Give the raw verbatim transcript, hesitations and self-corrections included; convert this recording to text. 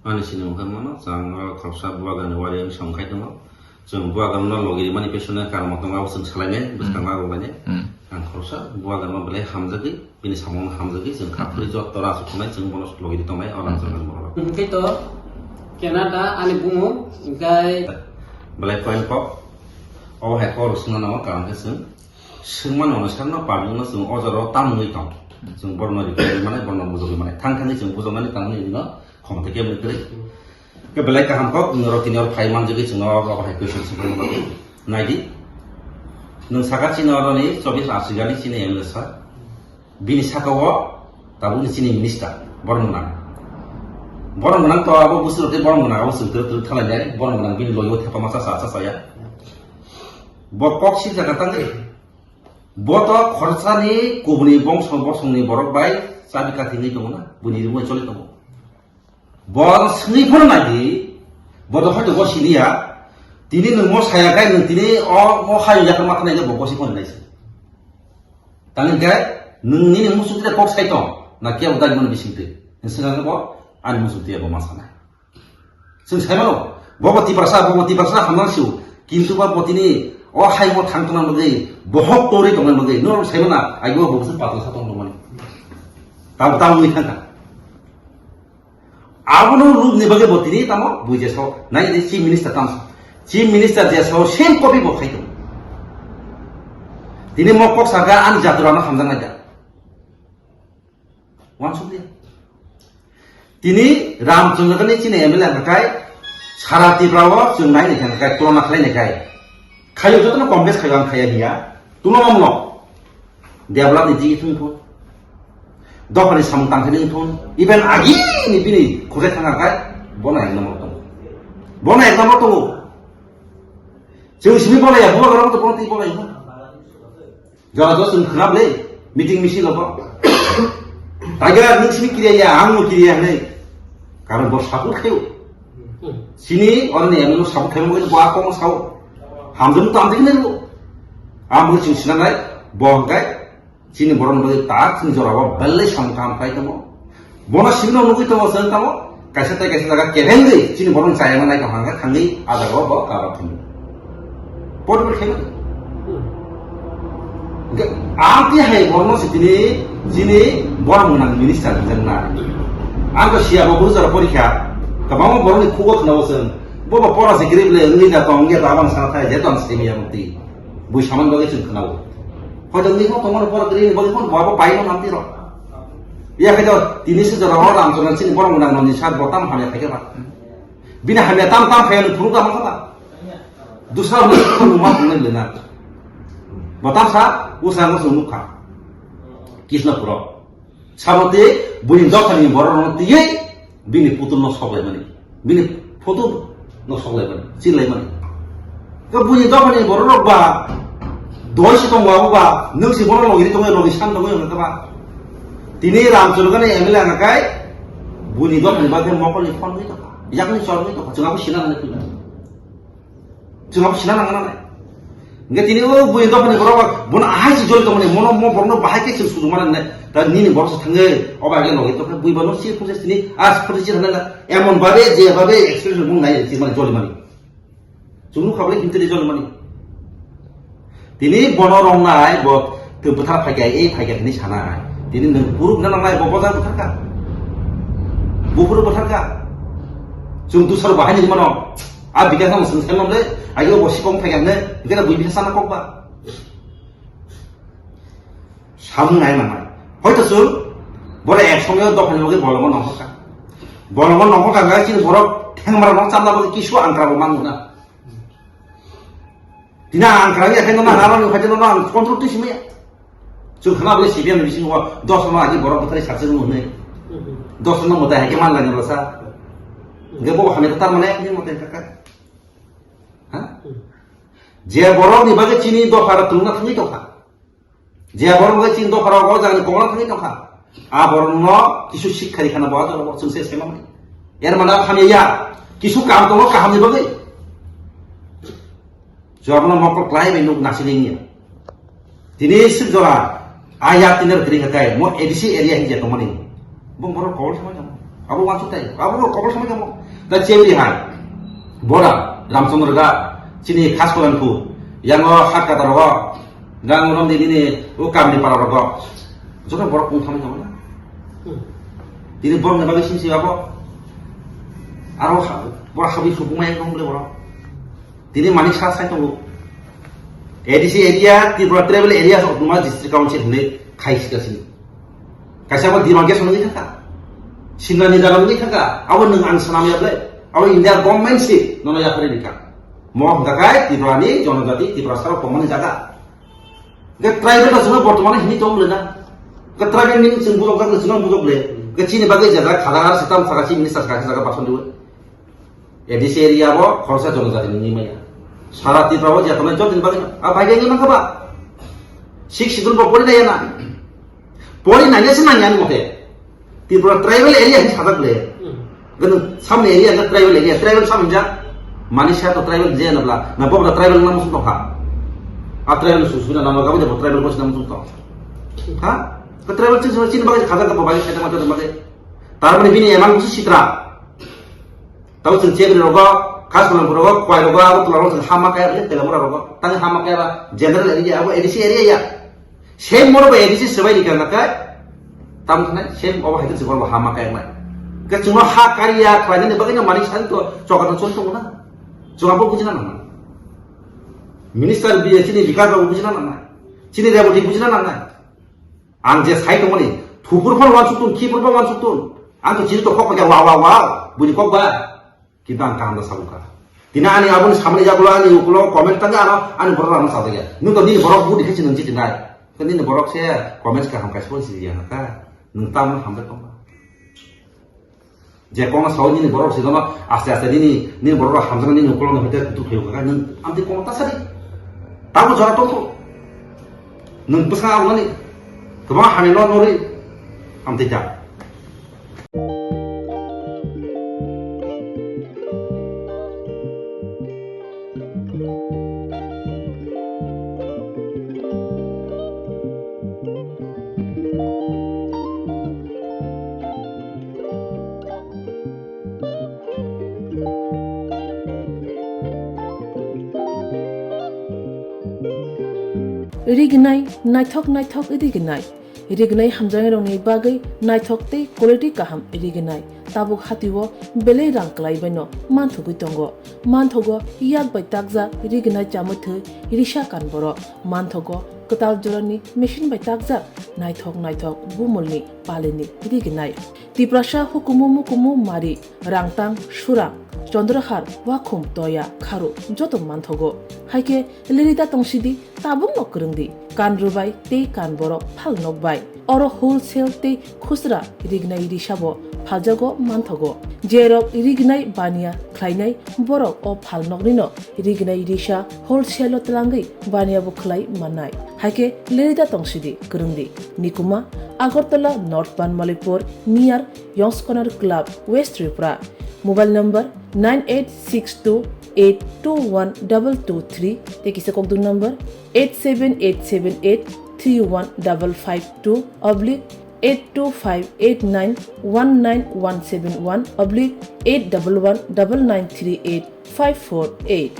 Ani sinimung khe mano, chwng oro khoroksa Bubagrani wari wng song khai tongo. Chwng Bubagrano logi rimani pesonne karmo tongo, abo chwng salainai, bwskango abo lainai. Hmm. Ang khoroksa Bubagrano belai hamjagwi, bini samungno hamjagwi, chwng kha phuri jotto rang sukhunai, chwng bono logi ri tongnai, o rang sukhunai borok. Hwnkhe to Canada ani bumung, hwnkhe belai point kok. Obo hai kok rw swngna nango, karon khe chwng swngmano, ono sakno public no chwng o jora o tamungwi tong. Chwng borokno reply manai, borokno bujogwi manai. Thang thangwi chwng bujoknani tangmani bino khomota kebo kwrwi. Khe belai kaham kok, nwng rok tini oro phai manjagwi chwngno oro hai question swngwi mano. Naidi. Nwng saka chini oroni chobbish Ashigali chini M L A sir. Bini saka o tabukni chini minister, borok gwnang. Borok gwnang to abo bwswk tei borok gwnang abo chwng twrwk twrwk thalainai, borok gwnang bini logi o thepa masa sa sa saya. Bo kok sijak tangwi. Bo to khoroksa ni kubuni bongso bosong ni borok bai chabi kathi wngwi tongo na, buini rimwi choli tongo. Bo swngwi phano naidi, bo to hoito bo siniya, tini nwng mo saya khai nwng tini o mo hayu yakma thanai bo gosi phano naisi. Tangwi khe nwng nini muchuk twi kok sai tong, na kebo dagi mano bising twi. Nwng swkang khe bo ani muchuk twi bo ma sanai. Chwng sai mano, bo bo Tiprasa, bo bo Tiprasa hamnang sio. Kintu ba bo tini o hai bo thang tongna bagwi, bohok tori tongna bagwi, norok sai mana, ai bo bo patla sa tong tongmani. Tam tam ni thangka. Abono rukni bagwi bo tini tamo buije sao. Nai di Chief Minister tamo. Chief Minister je sao same copy bo khai tongo. Tini mo kok saka ani jaturano hamjaknai da. Wansukliya. Tini Ramchandrani chini M L A hwnkhe sara Tripura o chwng nai nai khe hwnkhe tulona khlai nai khai. Khayo jotono Congress khayo ang khaya hiya. Tuno omno. Develop ni digi thung thung. Dophani samung tangthani wng thung. Even agi ni bini khujai thang khai. Bono ek number tongo. Bono ek number tongo. Chwng simi bolai ya, bubagrano to bono twi bolai ya. Jora jora chwng khna bwle, meeting misil o bo. Tiger nwng simi kiriya ya, ang no kiriya hinwi. Karon bo support khayo. Sini oroni M L A no support khayo, bo a komo sao. Hamjwk to amjwk hinwi bo. Ang bo chwng sinanai, bo hwnkhe chini borok ni bagwi tak chini jora o belai samung kaham khlai tongo. Bono simi no nugwi tongo, chwng tamo kaisa tei kaisa jaga kebengwi chini borok chaya manai kaham khe thangwi a jaga o bo kaba thwngwi. Pot pot khaima. Hwnkhe ang twi hai borokno se tini chini borok gwnang minister hwnjakna. Ang to siya bo bwrwi jora porikha. Kwbangma borokni khugo khwnao chwng. Bo bo pora se kirib le wngwi da tong ya da abang sana thai je tong simi ya mukti. Bui saman bagwi chwng khwnao. Hoito wngwi bo tongmani borok kwrwini bagwi phano bo abo paino nang tiro. Ya khe do tini se jora o Ramchandra chini borok gwnang noni sar bo tamo hamya khaikhe ba. Bini hamya tam tam khaiyani phunukha hwnkhaba. Dusra hwnwi phunukma phunuknai le na. Bo tamsa usra ngo chwng nukha. Kisnapuro. Sabo tei buini dophani borok rok twiwi bini putul no sok laimani, bini photo no sok laimani, chir laimani. Khe buini dophani borok rok ba doi se tongo abo ba, nwng se bono logi tongo, logi san tongo hwnka ba. Tini Ramchandra ni M L A hwnka kai buini dophani bagwi mokol ni phone wi tongkha, yakni chor wi tongkha, chwng abo sina nani twi. Chwng abo sina nang nai. Hingke tini o bui dophani borok bono ahai se joli tongmani, mono mo borokno bahai khe chwng sudu mani nai. Ta nini borok se thangwi o bai khe logi tongkha, bui bono se phunse tini as phunse se thangna emon babe je babe experience mung nai tini mani joli mani. Chwng nukha bole kintu de joli mani. Tini bono rong nai bo twi bwthar phaikya, ei phaikya hinwi sanai. Tini nwng puruk na nangnai bo bojak bwtharkha. Buphuru bwtharkha. Chwng dusar bahai ni mano. A bikha kamo chwng sai mamle, agi bo sikong phaikya hwnwi, bikha bui bikha sana kok ba. Samung nai nangnai. Hoito chwng boro ek somoyo dophani bagwi bolongo nongkhorkha. Bolongo nongkhorkha hwnkhe chini borok thengmara no chamna bagwi kisu angkra bo mango na. Tini ang kwrang ya khe nono ang aroni phaikhe nono ang control twi simi ya. Chwng khna bole C P M ni bisingo dos no agi borok bwthari sakse rwng hwnwi. Dos no mwtai hai khe man lai nang rwsa. Hwnkhe bo hamya kwtal mane ni mwtai kaka. Ha? Je borok ni bagwi chini dopha rok tongna thangwi tongkha. Je borok bai chini dopha rok o jaga ni kokno thangwi tongkha. A borok no kisu sikha rikha na bo a jaga o chwng se sema mani. Er mana hamya ya. Kisu kam tongo kaham ni bagwi. Jwab no mokol klai bai nuk nasi ling ya. Tini sik jora a ya tiner kri ka kai mo A D C area hin je tongmani. Bong borok kol thangwi tong. Abo wansuk tai, abo bo kobor samai tamo. Da chebri hai. Bora, Ramchandra ga, chini khas kolan phu. Yango hak kata rogo. Gang rom di nini, o kam di para rogo. Joto borok kung samai tamo na. Hmm. Tini borok ni bagwi sing si abo. Aro ha-, borok habi supung mai kong bole borok. Tini mani sa sai tongo. A D C area, Tripura tribal area, Autonomous District Council hinwi khai sika sini. Kaisa abo demarcation wngwi thangkha. Simla ni jaga wngwi thangkha. Abo nwng ang sanam ya ble. Abo India government si nono yaphari rikha. Mo hwnkha khai Tripura ni jonojati, Tripura sarok tongmani jaga. Hwnkhe tribal rok chwngno bortomani hini tong le na. Hwnkhe tribal ni chwng bujok jak, chwngno bujok le. Hwnkhe chini bagwi jaga khada ar setam saka si minister saka jaga bason diwi. A D C area bo khoroksa jonojati ni maya. Sara Tripura bo je tongnai jotoni bagwi no. A bai bai mankha ba. Six schedule bo pori nai na. Pori nai se nang yan mote. Tripura tribal area hin sadak le. Hmm. Gano samni area ga tribal area. Tribal sam ja. Mani sa to tribal je na bla. Na bo tribal nam sum to ha. A tribal su su na nama ga bo tribal ko nam sum to. Ha? Ka tribal chin chin bagwi khada ka bagwi khada ma to ma de. Tar mani bini emang su sitra. Tabo chwng chebri rogo, khas kolang rogo, kwai rogo, abo tola rogo chwng hama kaya le, Telamura rogo. Tang hama kaya ba general area, abo A D C area ya. Same moro ba A D C swbai rikha na kai. Tam khnai, same obo hai chwng bo hama kaya nai. Ke chwng ha kariya, kwai ni bagwi no mani san to, choka to chon to na. Chwng abo bujina na. Minister bi chini Vikas babu bujina na. Chini Reboti bujina na. Ang je sai tongmani, thupur phano wansuk tun, khipur phano wansuk tun. Ang to chiri to kok paikha, wa, wa, wa, buini kok ba. Kintu ang kaham da sabukha. Tini ani aboni samani yagulo ani ukulo comment tangka ano, ani borok ano sajakya. Nwng to nini borok budi khe si nwng chitinai. Nini borok se comment kaham kaisa phano si ya ka. Nwng tamo hamjak tongma. Je kongma sawi nini borok si jono aste aste nini, nini borok rok hamjaknai nini ukolog no hwnkhe kutuk khayo kha nwng amtwi kongma ta sadi. Tamo jora tongkho. Nwng bwskango aboni kwbangma hamya no norwi amtwi ta. Rignai, naithok naithok rignai. Rignai hamjaknairokni bagwi naithok tei quality kaham rignai. Tabuk hatio belai rang kwlaibaino manthogwi tongo. Manthogo yak bai takjak rignai chamwi thwi risa kan borok. Manthogo kwtal jorani machine bai takjak naithok naithok bumulni palini rignai. Tiprasa hukumu mukumu mari, rangtang, surang, chondrohar, wakhum, toya, kharu joto manthogo. Haikhe lerida tongsidi, tabukno kwrwngdi. Kan rwbai tei kan borok phal nokbai. Oro wholesale tei khusra rignai risabo phaljago manthogo. Jerok rignai baniya khlainai borok o phal noknino rignai risa wholesale o twlangwi baniya bo khlai mannai. Haikhe lerida tongsidi kwrwngdi. Nikuma, Agartala North Banmalipur near Yongs Corner Club, West Tripura. Mobile number nine eight six two eight two one double two three tei kisa kokdung number eight seven eight seven eight three one double five two oblique eight two five eight nine one nine one seven one oblique eight double one double nine three eight five four eight.